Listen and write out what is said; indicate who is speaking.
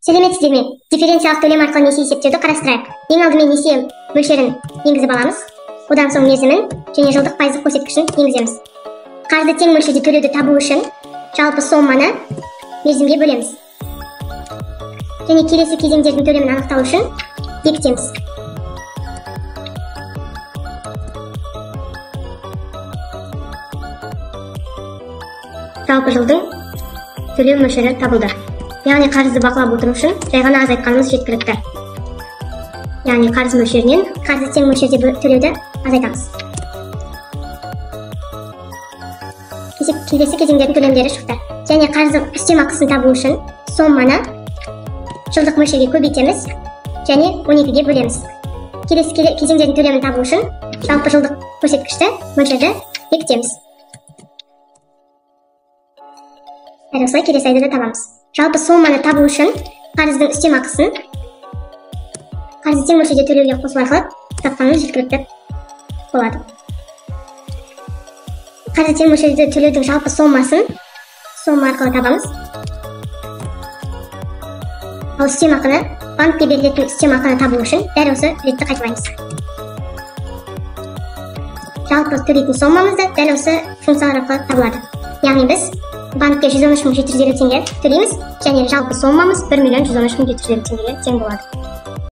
Speaker 1: Сәлеметсіздер ме? Дифференциялық төлем арқылы несие есептеуді қарастырайық. Ең алдымен несие мөлшерін енгізіп аламыз. Одан соң мерзімін және жылдық пайыздық көрсеткішін енгіземіз. Қарызды тең мөлшерде төлеуді табу үшін жалпы соманы мерзімге бөлеміз. Және келесі кезеңдердің төлемін анықтау үшін бекітеміз. Жалпы жылдың төлеу мөлшері табылды. Яғни қарызды бақылап отыру үшін жай ғана азайтқанымыз жеткілікті. Яғни қарыз мөлшерінен қарызды тең мөлшерде төлеуді азайтамыз. Келесі кезеңдердің төлемдері шықты. Және қарыздың үстемақысын табу үшін соманы жылдық мөлшерге көбейтеміз және 12-ге бөлеміз. Келесі кезеңдердің төлемін табу үшін жалпы жылдық көрсеткішті мөлшерді бекітеміз. Дәл осылай келесі айда да табамыз. Жалпы соманы табу үшін қарыздың үстемақысын қарызды тең мөлшерде төлеуге қосу арқылы тапқанымыз жеткілікті болады. Қарызды тең мөлшерде төлеудің жалпы сомасын сома арқылы табамыз. Ал үстемақыны банкке берілетін үстемақыны табу үшін дәл осы ретті қайталаймыз. Жалпы төлейтін сомамыз да дәл осы функциялар арқылы табылады. Яғни біз банкке 113 750 теңге төлейміз және жалпы сомамыз 1 113 750 теңгеге тең болады.